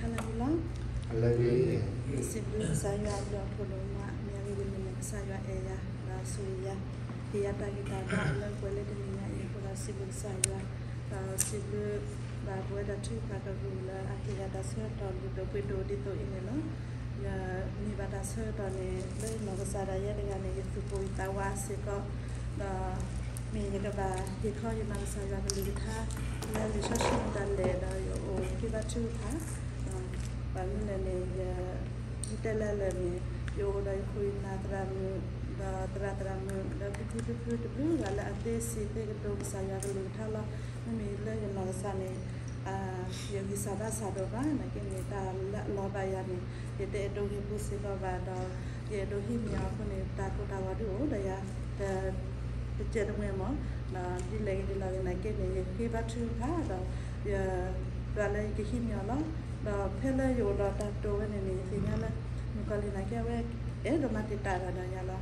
လၢလီၤ, စံးဘျုးကစၢ်ယွၤအဘျုးအဖှိၣ်ဒိၣ်မး မ့ၢ်အဂ့ၢ်ဒ်လဲၣ်န့ၣ် ကစၢ်ယွၤအဲၣ်ယၤ ဒီးဆိၣ်ဂ့ၤယၤ, ဟ့ၣ်ယၤတၢ်ဂံၢ်တၢ်ဘါလၢပှဲၤလၢတနံၤညါအံၤအဃိဒီးစံးဘျုးကစၢ်ယွၤ, ဒီးစံးဘျုးဘၣ်ပဝဲဒၣ်ထုကဖၣ်ကရူၢ်လၢအဟ့ၣ်ယၤတၢ်ဆၢကတီၢ်လုၢ်ဒိၣ်ပှ့ၤဒိၣ်ဒ်သိးအံၤန့ၣ်လီၤ. ယမ့ၢ်ဘၣ်တၢ်ဆၢကတီၢ်န့ၣ် လၢယနီၢ်ကစၢ်ဒၣ်ယဲတဂၤန့ၣ် ယသူၣ်ကိၢ်ယသးဝါစ့ၢ်ကီး, ဒီး မ့ၢ်ယကဘၣ်ဟ့ၣ်ခီယနီၢ်ကစၢ်ယွၤကလုၢ်ကထါ လၢလံာ်စီဆှံမတၤလဲၣ် ဒီးယအိၣ်ဃ့ဘါထုကဖၣ်, ဘၣ်မနုၤလဲၣ်န့ၣ် ယတဲလၢလၢာ်န့ၣ် ယအိၣ်ဒီးယခိၣ်ယနၢ်သရၣ်မုၣ် ဒီးသရၣ်သရၣ်မုၣ် ဒီးဖုဖုဖုဖုတဘျုးဂၤလၢအသ့စံးသ့ကတိၤ ကစၢ်ယွၤကလုၢ်ကထါလီၤ. မ့မ့ၢ်လၢယနီၢ်ကစၢ်န့ၣ် ယဂံၢ်စၢ်ဘါစၢ်ဒိၣ်မး နာ်က့န့ၣ် တၢ်လၢအလီၤဘၣ်ယၤန့ၣ် ယတအဲၣ်ဒိးဂ့ၤပူၤစ့ၢ်ကီးဘၣ်ဒီး ယအဲၣ်ဒိးဟံးန့ၢ်အီၤအဃိန့ၣ် တၢ်ကိၢ်တၢ်ဂီၤဒုးအိၣ်ဒီးယၤ တကဲးတမှဲၤမး, ဒီးဒ်လဲၣ်ဂ့ၤဒ်လဲၣ်ဂ့ၤ နာ်က့န့ၣ် ယဃ့ဘါထုကဖၣ်ဒီး ယ ပှၤလၢယကဟံးန့ၢ်အီၤလီၤ. ဒီးဖဲလၢယအိၣ်ဒီးတၢ်တိာ်ဝဲန့ၣ်န့ၣ် ယသ့ၣ်ညါလၢ မုၣ်ကီၤလံၢ်နာ်က့ အဝဲအဲၣ်ဒိးမၤတံာ်တာ်တၢ်ဒီးယၤလီၤ.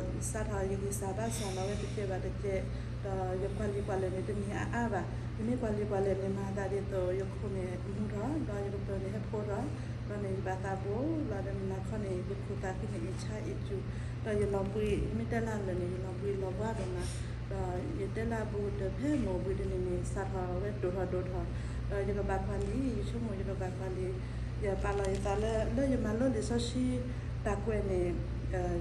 ဒီးစးထီၣ်ယဂံၢ်စၢ်ဘါစၢ်လီၤဝဲတကဲးဘၣ်တကဲး, ဒီးယကွၢ်လံာ်ကွၢ်လဲၢ်န့ၣ် တန့ၢ်အါအါဘၣ်. ယမ့ၢ်ကွၢ်လံာ်ကွၢ်လဲၢ်န့ၣ် မၤသးဒ်သိး ယခိၣ်န့ၣ်မူထီၣ် ဒီးယကပၢၤန့ၣ်ဟဲဖိထီၣ်, ဒီးန့ၣ်ယဘၣ်သးဘိလီၤဒီး မုၢ်နၤခီန့ၣ် ယခိၣ်သးခုန့ၣ်အ့ၣ်ဆါအ့ၣ်စူၤ, ဒီးယလီၤဘှံး ယမ့ၢ်တဲလၢလၢာ်န့ၣ် ယလီၤဘှံးလီၤဘှါဒိၣ်မး, ဒီးယတဲလၢအဘူးကတၢၢ်ဖဲမိၢ်ဘှံးတနံၤန့ၣ် စးထီၣ်ဝဲဒိၣ်ထီၣ်ဒိၣ်ထီၣ်, ဒီးယကဘၣ်ကွၢ်လံာ် ယဆိကမိၣ်ယကဘၣ်ကွၢ်လံာ်, ယပာ်လီၤယသးလၢ လၢယမၤလိလံာ်စီဆှံတၢ်ကွဲးန့ၣ်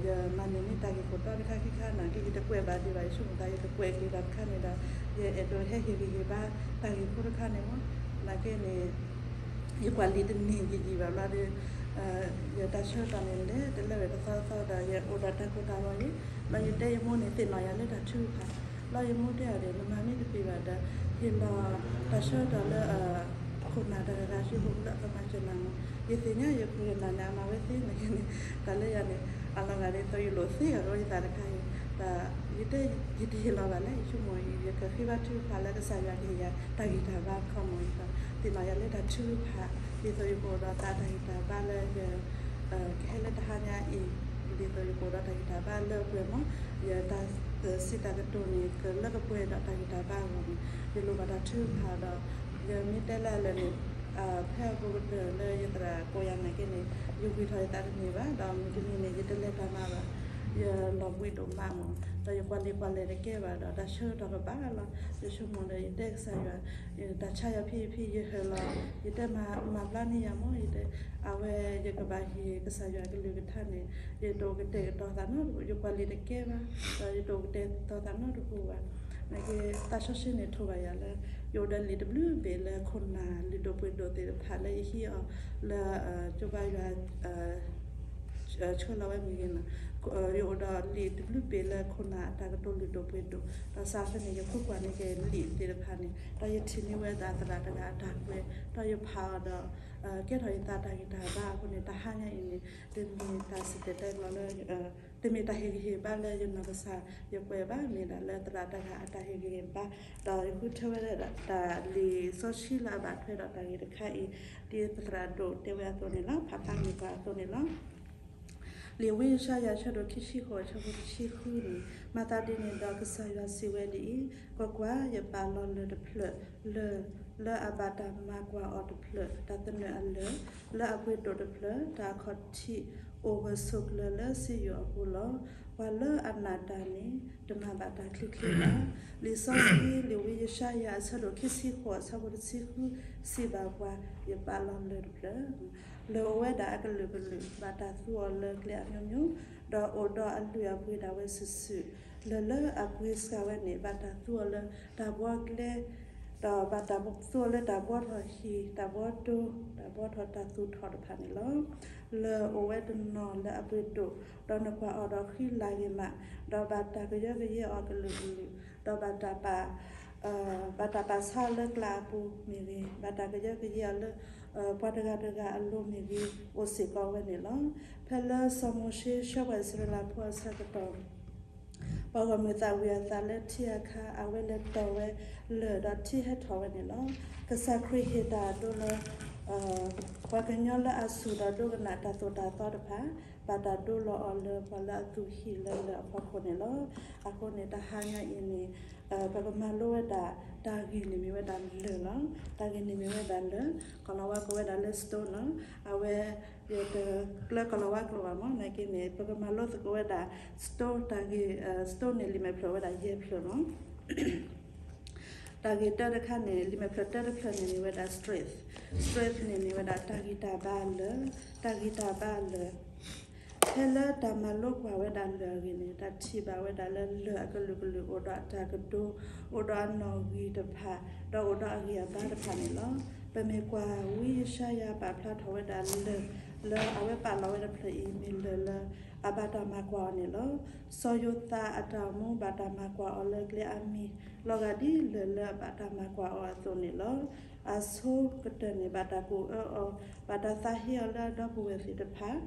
ယမၤန့ၢ်န့ၢ်တၢ်ဂ့ၢ်ခိၣ်တီတခါခံခါနာ်က့ ယတကွဲးဘၣ်ဒံးဘၣ် ယဆိကမိၣ်သး ယကကွဲးက့ၤဒီးတခါန့ၣ်ဒီး ယအဲၣ်ဒိးဟဲဟ့ၣ်ဂံၢ်ဟ့ၣ်ဘါတၢ်ဂ့ၢ်ဖိတခါန့ၣ်မး, နာ်က့န့ၣ် ယကွၢ်လံာ်တန့ၢ်ယံာ်ယံာ်ဘၣ်ဘျီဒီး ယတၢ်ဆၢကတီၢ်န့ၣ် လဲၤတလၢဝဲတသီသီဒီး ယအိၣ်ဒီးတၢ်ကိၢ်တၢ်ဂီၤအံၤ, ဘျီယတဲယမိၢ်န့ၣ် သ့ၣ်နီၣ်ယၤလၢတၢ်ထုကဖၣ်, ဘျီယမိၢ်တဲအီၤဒီး နမၤမ့ၢ်တပ့ၤဘၣ်ဒီး ဟ့ၣ်လီၤတၢ်ဆၢကတီၢ်လၢ ခိၣ်နၢ်တဂၤဂၤ ဆူဟူလၢအကမၤစၢၤနၤမး, ယသ့ၣ်ညါယခိၣ်ယနၢ်န့ၣ် အမၤဝဲသ့နာ်က့န့ၣ် တၢ်လၢယၤန့ၣ် အလီၤဂာ်ဒ်သိးယလိာ်သ့ဂၤကဝဲယသးတခါအံၤ, ဒီးယတဲ ယတဟ့ၣ်လီၤဘၣ်လဲၣ် ယဆိကမိၣ် ယကဃ့ဘါထုကဖၣ်လၢကစၢ်ယွၤကဟ့ၣ်ယၤတၢ်ဂံၢ်တၢ်ဘါတခီမး, ယသ့ၣ်နီၣ်ယၤလၢတၢ်ထုကဖၣ် ဒ်သိးယကအိၣ်ဒီးသးတၢ်ဂံၢ်တၢ်ဘါလၢယ ကဟဲလၢတဟါညါအံၤ, ဒ်သိးယကအိၣ်ဒီးတၢ်ဂံၢ်တၢ်ဘါလၢပှဲၤမး, ယတၢ်စံးတၢ်ကတိၤန့ၣ် ကလၢကပှဲၤဒီးတၢ်ဂံၢ်တၢ်ဘါအဂီၢ်န့ၣ် ယလိၣ်ဘၣ်တၢ်ထုကဖၣ်ဒီး ယမ့ၢ်တဲလၢလၢာ်န့ၣ် ဖဲအဘူးကတၢၢ်လၢယသရၣ်ကိးယၤနာ်က့န့ၣ် ယဝံထီၣ်ယသးတန့ၢ်ဘၣ် ဒီးမုၢ်တနံၤန့ၣ် ယတလဲၤတၢ်မၤဘၣ်, ယလီၤဘှံးဒိၣ်မးမး, ဒီးယကွၢ်လံာ်ကွၢ်လဲၢ်တကဲဘၣ်ဒီး တၢ်ဆၢကတီၢ်ကဘၣ်လီၤ, ယဆိကမိၣ်ဒီး ယတဲကစၢ်ယွၤ တၢ်ဆါယၤဖံးယဖံး ယဟၢၣ်လီၤ, ယတဲမၤဘျါန့ၢ်ယၤမး ယတဲ အဝဲယကဘၣ်ဟ့ၣ်ကစၢ်ယွၤကလုၢ်ကထါန့ၣ် ယတအိၣ်ကတဲာ်ကတီၤသးနီတပူၤ, ယကွၢ်လံာ်တကဲဘၣ်, ဒီးယတအိၣ်ကတဲာ်ကတီၤသးနီတပူၤဘၣ်. နာ်က့ သးစီဆှံန့ၣ်ထိးဘၣ်ယၤလၢ ယအိၣ်ဒီးလံာ်တဘျုးဘ့ၣ်လၢခိၣ်နၢ်လုၢ်ဒိၣ်ပှ့ၤဒိၣ်သ့ၣ်တဖၣ်လၢယဟံးအီၤလၢ ကၠိဘါယွၤ ဆှၢလီၤဝဲမ့ၢ်ဂ့ၤန့ၣ်, ယအိၣ်ဒီးလံာ်တဘျုးဘ့ၣ်လၢခိၣ်နၢ်အတၢ်ကတိၤလုၢ်ဒိၣ်ပှ့ၤဒိၣ်, ဒီးစးဖဲန့ၣ် ယခိးကွၢ်န့ၢ်က့ၤလံာ်သ့ၣ်တဖၣ်န့ၣ် ဒီးယထံၣ်န့ၢ်ဝဲဒၣ်သရၣ်တဂၤအတၢ်ကွဲး, ဒီးယဖးအီၤဒီး ကဲထီၣ်ယသးတၢ်ဂံၢ်တၢ်ဘါအဃိန့ၣ် တဟါညါအံၤန့ၣ် တမ့ၢ်တၢ်စံၣ်တဲၤတဲလီၤလၢ တမ့ၢ်တၢ်ဟ့ၣ်ဂံၢ်ဟ့ၣ်ဘါလၢယနီၢ်ကစၢ်ယကွဲးဘၣ် မ့ၢ်ဒၣ်လၢသရၣ်တဂၤအတၢ်ဟ့ၣ်ဂံၢ်ဟ့ၣ်ဘါ, ဒီးယဃုထၢဝဲဒၣ်တၢ်လံာ်စီဆှံလၢအဘၣ်ထွဲဒီးတၢ်ဂ့ၢ်တခါအံၤ ဒ်သရၣ်ဒိၣ်တဲဝဲအသိးန့ၣ်လီၤ, ဖးဖးန့ၢ်ပှၤအသိးန့ၣ်လီၤ. လံာ်ဝံယၡါယၤအဆၢဒိၣ်ခံဆံဃိး အဆၢဖိတဆံဃုန့ၣ်, မၤသးဒ်န့ၣ်ဒီးကစၢ်ယွၤစံးဝဲဒ်အံၤ, ကွၢ်ကွၢ်, ယပာ်လီၤလၢၢ်တဖျၢၣ်, လၢၢ်လၢအဘၣ်တၢ်မၤကွၢ်အီၤတဖျၢၣ်, တၢ်သနၢၣ်အလၢၢ်လၢအပှ့ၤဒိၣ်တဖျၢၣ်, တၢ်အခီၣ်ထံးအိၣ်ဂၢၢ်ဆိးကျၢၤလၢစံယိၣ်အပူၤလီၤ. ပှၤလၢအနာ်တၢ်န့ၣ် တမၤဘၣ်တၢ်ချ့ချ့ဘၣ်. လံာ်စီဆှံ လံာ်ဝံယၡါယၤအဆၢဒိၣ်ခံဆံဃိး အဆၢဖိတဆံဃု စံးဘၣ်ပှၤ, ယပာ်လီၤလၢၢ်တဖျၢၣ် လၢၢ်အိၣ်ဝဲဒၣ်အကလုာ်ကလုာ်, ဘၣ်တၢ်သူအီၤလၢကျဲအမျိုးမျိုး, ဒီးအိၣ်ဒီးအလုၢ်အပှ့ၤဒၣ်ဝဲစုာ်စုာ်, လၢၢ်လၢအပှ့ၤစှၤဝဲန့ၣ် ဘၣ်တၢ်သူအီၤလၢတၢ်ဘှီကျဲ, ဒီးဘၣ်တၢ်သူအီၤလၢတၢ်ဘှီထီၣ်ဟံၣ်, တၢ်ဘှီတိ, တၢ်ဘှီထီၣ်တၢ်သူၣ်ထီၣ်တဖၣ်န့ၣ်လီၤ. လၢၢ်အိၣ်ဝဲတနီၤလၢအပှ့ၤဒိၣ်, ဒီးနကွၢ်အီၤဒီးဃံလၤဂ့ၤမး, ဒီးဘၣ်တၢ်ကယၢကယဲအီၤကလုာ်ကလုာ်, ဒီးဘၣ်တၢ်ပာ် ဘၣ်တၢ်ပာ်ဆါအီၤလၢကျးအပူၤမ့ၢ်ဂ့ၤ, ဘၣ်တၢ်ကယၢကယဲအီၤလၢ ပှၤတဂၤတဂၤအလိၤမ့ၢ်ဂ့ၤ, အိၣ်စ့ၢ်ကီးဝဲန့ၣ်လီၤ. ဖဲလၢစီၤမိၤၡ့ဆှၢပှၤအံၣ်စရ့လးဖိအဆၢကတီၢ်, ပှၤဂီၢ်မုၢ်သၣ်ဝံၤအသးလၢထံအခါ အဝဲလဲၤတီၢ်ဝဲလၢၢ်ဒီးထံဟဲထီၣ်ဝဲန့ၣ်လီၤ. ကစၢ်ခရံာ်ဟ့ၣ်တၢ်ဒိလၢ ပှၤကညီလၢအစူၢ်ဒီးဒိကနၣ်တၢ်သိၣ်တၢ်သီတဖၣ်, ဘၣ်တၢ်ဒိလီၤအီၤလၢပှၤလၢအသူၣ်ဟံၣ်လၢလၢၢ်အဖီခိၣ်န့ၣ်လီၤ. အဃိန့ၣ် တဟါညါအံၤန့ၣ် ပကမၤလိဝဲဒၣ် တၢ်ဂ့ၢ်န့ၣ်မ့ၢ်ဝဲဒၣ်လၢၢ်လီၤ. တၢ်ဂ့ၢ်န့ၣ်မ့ၢ်ဝဲဒၣ်လၢၢ်, ကီၤလၤဝါကိးဝဲဒၣ်လၢ stone လီၤ. အဝဲ ယတကျၢကီၤလၤဝါကျိာ်ဘၣ်မး, နာ်က့န့ၣ် ပကမၤလိသကိးဝဲဒၣ် stone တၢ်ဂ့ၢ်, stone န့ၣ် လံာ်မဲာ်ဖျၢၣ်ဝဲဒၣ်ယဲၢ်ဖျၢၣ်လီၤ. တၢ်ဂ့ၢ်တၢတခါန့ၣ် လံာ်မဲာ်ဖျၢၣ်တၢတဖျၢၣ်န့ၣ်မ့ၢ်ဝဲဒၣ် strength, strength န့ၣ်မ့ၢ်ဝဲဒၣ်တၢ်ဂံၢ်တၢ်ဘါလၢၢ်, တၢ်ဂံၢ်တၢ်ဘါလၢၢ်. ဖဲလၢတၢ်မၤလိကွၢ်ဝဲဒၣ်လၢၢ်အဂ့ၢ်န့ၣ် တၢ်ထံၣ်ဘၣ်ဝဲဒၣ်လၢလၢၢ်အကလုာ်ကလုာ်အိၣ်ဒီးအတၢ်ကတိၤ, အိၣ်ဒီးအနီၣ်ဂံၢ်တဖၣ်, ဒီးအိၣ်ဒီးအဂံၢ်အဘါတဖၣ်န့ၣ်လီၤ. ပမ့ၢ်ကွၢ်ဝံယၡါယၤပာ်ဖျါထီၣ်ဝဲဒၣ်လၢၢ် လၢအဝဲပာ်လီၤဝဲတဖျၢၣ်အံၤ မ့ၢ်လၢၢ်လၢအဘၣ်တၢ်မၤကွၢ်အီၤန့ၣ်လီၤ. စီၤယိၤသးအတၢ်အိၣ်မူဘၣ်တၢ်မၤကွၢ်အီၤလၢကျဲအါမံၤ လီၤဂာ်ဒ်လၢၢ်လၢအဘၣ်တၢ်မၤကွၢ်အီၤအသိးန့ၣ်လီၤ. အဆိကတၢၢ်န့ၣ် ဘၣ်တၢ်ကူၣ်အၢအီၤ, ဘၣ်တၢ်သးဟ့အီၤလၢအဒီပုၢ်ဝဲၢ်သ့ၣ်တဖၣ်,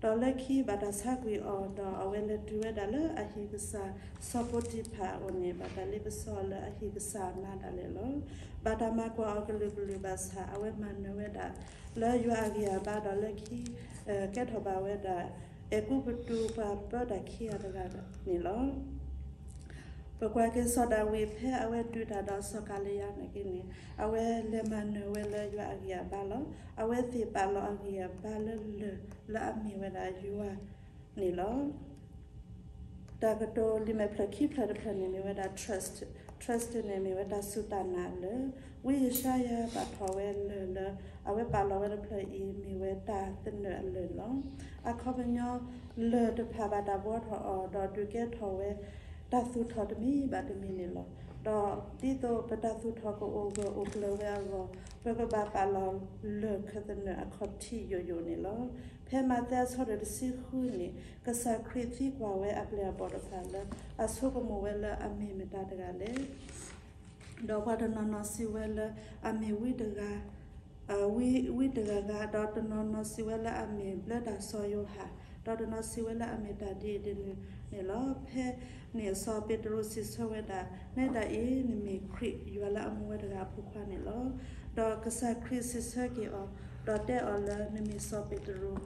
ဒီးလၢခံဘၣ်တၢ်ဆါကွံာ်အီၤ, ဒီးအဝဲလဲၤတုၤဝဲဒၣ်လၢအဟံၣ်ကစၢ် စီၤပိတံဖၢ်အအိၣ်န့ၣ် ဘၣ်တၢ်လ့ပစီအီၤလၢအဟံၣ်ကစၢ်အနါဒၣ်လဲာ်လီၤ. ဘၣ်တၢ်မၤကွၢ်အီၤကလုာ်ကလုာ်ဘၣ်ဆၣ် အဝဲမၤနၢၤဝဲဒၣ်လၢယွၤအဂံၢ်အဘါ ဒီးလၢခံ ကဲထီၣ်ဘၣ်ဝဲဒၣ် အဲၤကူပတူးပှၤပၢတၢ်ခံဂၤတဂၤန့ၣ်လီၤ. ပကွၢ်က့ၤစီၤဒၤဝံး ဖဲအဝဲဒုးတၢ်ဒီးစီၤကၤလံယါနာ်က့န့ၣ် အဝဲလဲၤမၤနၢၤဝဲလၢယွၤအဂံၢ်အဘါလီၤ. အဝဲသ့ၣ်ပာ်လီၤအဂံၢ်အဘါလၢလၢၢ်လၢအမ့ၢ်ဝဲဒၣ်ယွၤန့ၣ်လီၤ. တၢ်ကတိၤလံာ်မဲာ်ဖျၢၣ်ခံဖျၢၣ်တဖျၢၣ်န့ၣ်မ့ၢ်ဝဲဒၣ် trust, trust န့ၣ်မ့ၢ်ဝဲတၢ်စူၢ်တၢ်နာ်အလၢၢ်, ဝံယၡါယၤပာ်ထီၣ်ဝဲလၢၢ်လၢ အဝဲပာ်လီၤဝဲတဖျၢၣ်အံၤ မ့ၢ်ဝဲတၢ်သနၢၣ်အလၢၢ်န့ၣ်လီၤ. အခီပညီ လၢၢ်တဖၣ်ဘၣ်တၢ်ဘှီထီၣ်အီၤ ဒီးဒုးကဲထီၣ်ဝဲ တၢ်သူၣ်ထီၣ်တမံၤဘၣ်တမံၤန့ၣ်လီၤ. ဒီးဒ်သိးပတၢ်သူၣ်ထီၣ်ကအိၣ်ဂၢၢ်အိၣ်ကျၢၤဝဲအဂီၢ် ပကဘၣ်ပာ်လီၤလၢၢ်ခၢၣ်သနၢၣ်အခီၣ်ထံးယိာ်ယိာ်န့ၣ်လီၤ. ဖဲမးသဲအဆၢဒိၣ်တဆံဃုန့ၣ် ကစၢ်ခရံာ်သံကွၢ်ဝဲအပျဲၢ်အဘီၣ်တဖၣ်လၢ အဆိကမိၣ်ဝဲလၢအမ့ၢ်မတၤတဂၤလဲၣ်. ဒီးပှၤတနီၤနီၤစံးဝဲလၢအမ့ၢ်ဝံတဂၤ, ဝံ, ဝံတဂၤဂၤ, ဒီးတနီၤနီၤစံးဝဲလၢအမ့ၢ်ဘျၢတၢ်စီၤယိၤဟၣ်, ဒီးတနီၤစံးဝဲလၢအမ့ၢ်တၢ်ဒ်အံၤဒ်နုၤန့ၣ်လီၤ. ဖဲန့ၣ်စီၤပ့းတရူးစံးဆၢဝဲဒၣ်, နဲဒၣ်အံၤ နမ့ၢ်ခရံာ် ယွၤလၢအမူဝဲတဂၤအဖိခွါန့ၣ်လီၤ. ဒီးကစၢ်ခရံာ်စံးဆၢက့ၤအီၤ, ဒီးတဲအီၤလၢ နမ့ၢ်စီၤပ့းတရူး,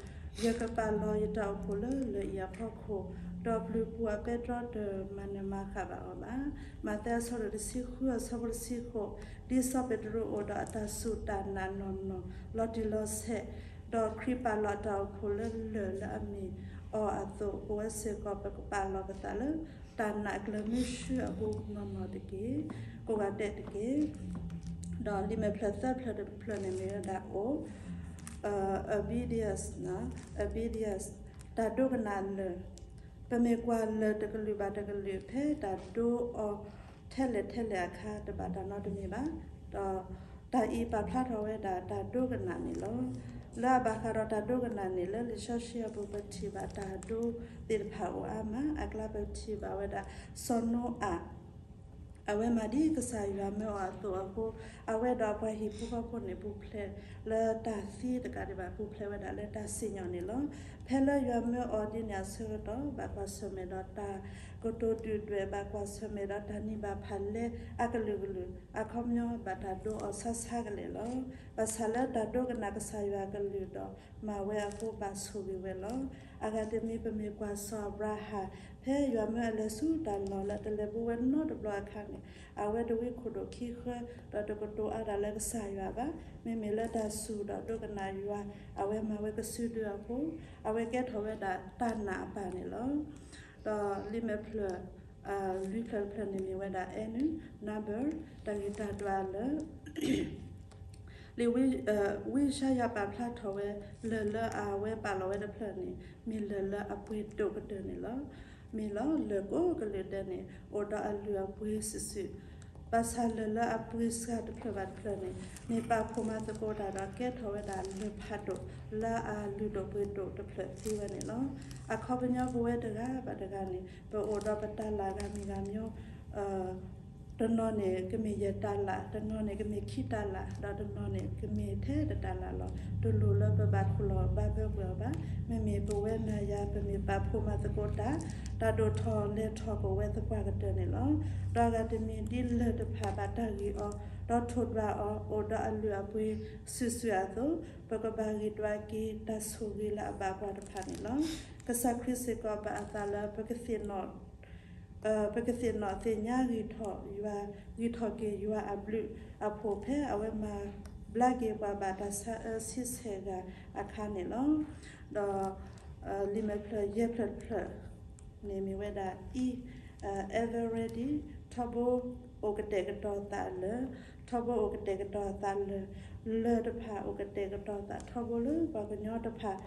ယကပာ်လီၤယတၢ်အိၣ်ဖှိၣ်လၢလၢၢ်အံၤအဖီခိၣ်, ဒီးပျုၤပူၤအပဲတြီတမၤနၢၤမၤဃၣ်ဘၣ်အီၤဘၣ်. မးသဲအဆၢဒိၣ်တဆံဃုအဆၢဖိတဆံဃိး, ဒ်စီၤပ့းတရူးအိၣ်ဒီးအတၢ်စူၢ်တၢ်နာ်နီၢ်နီၢ် လီၤတံၢ်လီၤဆဲး, ဒီးခရံာ်ပာ်လီၤတၢ်အိၣ်ဖှိၣ်လၢလၢၢ်လၢအမ့ၢ်အီၤအသိး ပဝဲစ့ၢ်ကီးပကပာ်လီၤပသးလၢ တၢ်နာ်အကျၢၤမုၢ်ဆူအပူၤနီၢ်နီၢ်တက့ၢ်. ကိးဂၤဒဲးတက့ၢ်. ဒီးလံာ်မဲာ်ဖျၢၣ်သၢဖျၢၣ်တဖျၢၣ်န့ၣ်မ့ၢ်ဝဲဒၣ်အိၣ် obedience, obedience တၢ်ဒိကနၣ်လၢၢ်, ပမ့ၢ်ကွၢ်လၢၢ်တကလုာ်ဘၣ်တကလုာ် ဖဲတၢ်ဒိအီၤထဲလဲၣ်ထဲလဲၣ်အခါ တဘၣ်တၢ်နီတမံၤဘၣ်. ဒီးတၢ်အံၤပာ်ဖျါထီၣ်ဝဲဒၣ်တၢ်ဒိကနၣ်န့ၣ်လီၤ. လၢအဘၣ်ဃးဒီးတၢ်ဒိကနၣ်န့ၣ် လၢလံာ်စီဆှံအပူၤ ပထံၣ်ဘၣ်တၢ်ဒိသ့ၣ်တဖၣ်အိၣ်အါမး. အကျါပထံၣ်ဘၣ်ဝဲဒၣ် စီၤနိအၤ အဝဲမၤဒ်ကစၢ်ယွၤမၢအီၤအသိးအဃိ, အဝဲဒီးအပှၤဟံၣ်ဖိဃီဖိန့ၣ် ပူၤဖျဲးလၢတၢ်သံတကးဒံးဘၣ် ပူၤဖျဲးဝဲဒၣ်လၢတၢ်စံၣ်ညီၣ်န့ၣ်လီၤ. ဖဲလၢယွၤမၢအီၤဒ်န့ၣ်အဆၢကတီၢ် ဘၣ်ကွၢ်ဆၢၣ်မဲာ်ဒီးတၢ်ကတိၤဒုၣ်ဒွဲၣ်, ဘၣ်ကွၢ်ဆၢၣ်မဲာ်ဒီးတၢ်နံၣ်ဘၣ်ဖးလဲအကလုာ်ကလုာ်, အခီပညီဘၣ်တၢ်ဒိအီၤဆါဆါကလဲာ်လီၤ. ဘၣ်ဆၣ်လၢတၢ်ဒိကနၣ်ကစၢ်ယွၤအကလုၢ်ဒီး မၤဝဲအဃိဘၣ်ဆိၣ်ဂ့ၤဝဲလီၤ. အဂၤတမံၤ ပမ့ၢ်ကွၢ်စီၤအၤဘြၤဟၣ် ဖဲယွၤမၢအလဲၤဆူတၢ်လီၢ်လၢတလဲၤဘူးဝဲနီတဘျီအခါန့ၣ် အဝဲတဝံခိၣ်ဒိၣ်ခံဃၢ ဒီးတကတိၤအါဒၣ်လၢကစၢ်ယွၤဘၣ်. မ့မ့ၢ်လၢတၢ်စူၢ်ဒီးဒိကနၣ်ယွၤ အဝဲမၤဝဲကစုဒုအဃိ, အဝဲကဲထီၣ်ဝဲဒၣ်တၢ်နာ်အပၢ်န့ၣ်လီၤ. ဒီးလံာ်မဲာ်ဖျၢၣ် လွံၢ်ဖျၢၣ်တဖျၢၣ်န့ၣ်မ့ၢ်ဝဲဒၣ် N, number, တၢ်ဂံၢ်တၢ်ဒွးလၢ လံာ်ဝံယၡါယၤပာ်ဖျါထီၣ်ဝဲ လၢၢ်လၢအဝဲပာ်လီၤဝဲတဖျၢၣ်န့ၣ် မ့ၢ်လၢၢ်လၢအပှ့ၤဒိၣ်ကတၢၢ်န့ၣ်လီၤ. မ့ၢ်လီၤ လၢၢ်ကိးကလုာ်ဒဲးန့ၣ် အိၣ်ဒီးအလုၢ်အပှ့ၤစုာ်စုာ်, ဘၣ်ဆၣ်လၢၢ်လၢအပှ့ၤစှၤတဖျၢၣ်ဘၣ်တဖျၢၣ်န့ၣ် မ့ၢ်ပာ်ဖှိၣ်မၤသကိးတၢ်ဒီး ကဲထီၣ်ဝဲဒၣ်လၢၢ်ဖးဒိၣ် လၢအလုၢ်ဒိၣ်ပှ့ၤဒိၣ်တဖျၢၣ်သ့ဝဲန့ၣ်လီၤ. အခီပညီပဝဲတဂၤဘၣ်တဂၤန့ၣ် ပအိၣ်ဒီးပတၢ်လၢ်ဂၤမံၤဂၤမံၤ တနီၤန့ၣ် ကမ့ၢ်ယဲၢ်တၢ်လၢ်, တနီၤန့ၣ် ကမ့ၢ်ခံတၢ်လၢ်, ဒီးတနီၤန့ၣ် ကမ့ၢ်ထဲတတၢ်လၢ်လီၤ. တလိၣ်လၢပဘၣ်ခိၣ်လီၤဘၣ်ဘၢကွံာ်အီၤဘၣ်. မ့မ့ၢ်ပဝဲနၤယၤ ပမ့ၢ်ပာ်ဖှိၣ်မၤသကိးတၢ်, တၢ်ဒိၣ်ထီၣ်လဲၤထီၣ်ကအိၣ်ဝဲသပှၢ်ကတၢၢ်န့ၣ်လီၤ. ဒီးအဂၤတမံၤ ဒ်လၢၢ်တဖၣ်ဘၣ်တၢ်ဂံၢ်အီၤ, ဒီးထိၣ်ဒွးအီၤ, အိၣ်ဒီးအလုၢ်အပှ့ၤစုာ်စုာ်အသိး, ပကဘၣ်ဂံၢ်ဒွးက့ၤတၢ်ဆိၣ်ဂ့ၤလၢအဘၣ်ပှၤတဖၣ်န့ၣ်လီၤ. ကစၢ်ခရံာ်စ့ၢ်ကီးပာ်အသးလၢပကသ့ၣ်နီၣ် ပကသ့ၣ်နီၣ်သ့ၣ်ညါဂံၢ်ထီၣ်ယွၤ, ဂံၢ်ထီၣ်က့ၤယွၤအဘျုးအဖှိၣ်ဖဲအဝဲမၤဘျါက့ၤပှၤဘၣ်တၢ်ဆါအၢဆံဆဲၣ်ဂၤအခါန့ၣ်လီၤ. ဒီးလံာ်မဲာ်ဖျၢၣ်ယဲၢ်ဖျၢၣ်တဖျၢၣ်န့ၣ်မ့ၢ်ဝဲဒၣ် E, ever ready, ထီဘိအိၣ်ကတဲာ်ကတီၤသးလၢ, ထီဘိအိၣ်ကတဲာ်ကတီၤသးလၢ, လၢၢ်တဖၣ်အိၣ်ကတဲာ်ကတီၤသးထီဘိလၢပှၤကညီတဖၣ်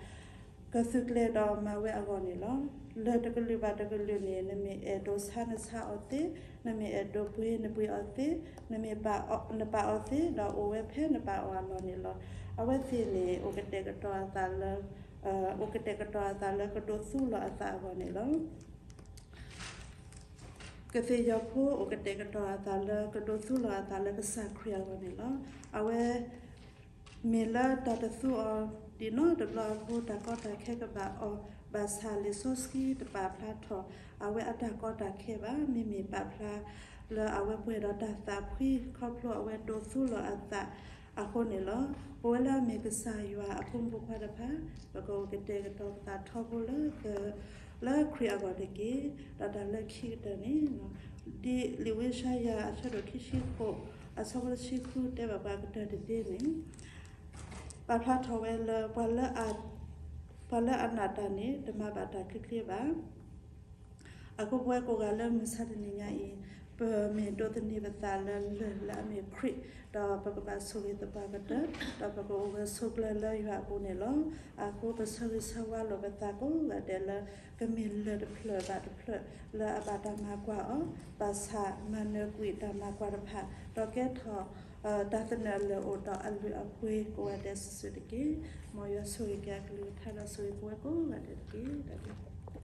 ကသုးကျဲၤဒီးမၤဝဲအဂီၢ်န့ၣ်လီၤ. လၢၢ်တကလုာ်ဘၣ်တကလုာ်န့ၣ် နမ့ၢ်အဲၣ်ဒိးဆါနဆါအီၤသ့, နမ့ၢ်အဲၣ်ဒိးပှ့ၤနပှ့ၤအီၤသ့, နမ့ၢ်ပာ်အီၤသ့ဒီးအိၣ်ဝဲဖဲနပာ်အီၤအလီၢ်န့ၣ်လီၤ. အဝဲသ့ၣ်န့ၣ် အိၣ်ကတဲာ်ကတီၤအသးလၢ, အိၣ်ကတဲာ်ကတီၤအသးလၢကဒိးသူလီၤအသးအဂီၢ်န့ၣ်လီၤ. ကသ့ၣ်ယီၤဖိအိၣ်ကတဲာ်ကတီၤအသးလၢကဒိးသူလီၤအသးလၢကစၢ်ခရံာ်အဂီၢ်န့ၣ်လီၤ. အဝဲမ့ၢ်လၢတၢ်တသူအီၤဒံးနီတဘျီအဃိ တၢ်ကီတၢ်ခဲကဘၣ်အီၤ, ဘၣ်ဆၣ်လံာ်စီဆှံတပာ်ဖျါထီၣ် အဝဲအတၢ်ကီတၢ်ခဲဘၣ်, မ့မ့ၢ်ပာ်ဖျါလၢအဝဲပှဲၤဒီးတၢ်သးဖှံ ခီဖျိအဝဲဒိးသူလီၤအသးအဃိန့ၣ်လီၤ. ပဝဲလၢအမ့ၢ်ကစၢ်ယွၤအဖိမုၣ်ဖိခွါတဖၣ် ပကအိၣ်ကတဲာ်ကတီၤပသးထီဘိလၢ လၢခရံာ်အဂီၢ်တက့ၢ်. ဒီးတၢ်လၢခံကတၢၢ်န့ၣ်, ဒ်လံာ်ဝံယၡါယၤအဆၢဒိၣ်ခံဆံဃိး အဆၢဖိတဆံဃုတဲဘၣ်ပှၤကတၢၢ်တသ့န့ၣ်, ပာ်ဖျါထီၣ်ဝဲလၢ ပှၤလၢအနာ်တၢ်န့ၣ် တမၤဘၣ်တၢ်ချ့ချ့ဘၣ်. အဃိပဝဲကိးဂၤလၢမုၢ်ဆါတနံၤညါအံၤ, ပမ့ၢ်ဒိးသန့ၤပသးလၢလၢၢ်လၢအမ့ၢ်ခရံာ်, ဒီးပကဘၣ်ဆိၣ်ဂ့ၤသပှၢ်ကတၢၢ်, ဒီးပကအိၣ်ဂၢၢ်ဆိးကျၢၤလၢယွၤအပူၤန့ၣ်လီၤ. အဃိပဆၢဂ့ၤဆၢဝါလိာ်ပသးကိးဂၤဒဲးလၢ ကမ့ၢ်လၢၢ်တဖျၢၣ်ဘၣ်တဖျၢၣ်လၢအဘၣ်တၢ်မၤကွၢ်အီၤ, ဘၣ်ဆၣ်မၤနၢၤကွံာ်တၢ်မၤကွၢ်တဖၣ်, ဒီးကဲထီၣ် တၢ်သနၢၣ်လၢာ်အိၣ်ဒီးအလုၢ်အပှ့ၤကိးဂၤဒဲးစုာ်စုာ်တက့ၢ်. မ်ယွၤဆိၣ်ဂ့ၤက့ၤအကလုၢ်ကထါဒီးဆိၣ်ဂ့ၤပဝဲကိးဂၤဒဲးတက့ၢ်. တၢ်ဘျုး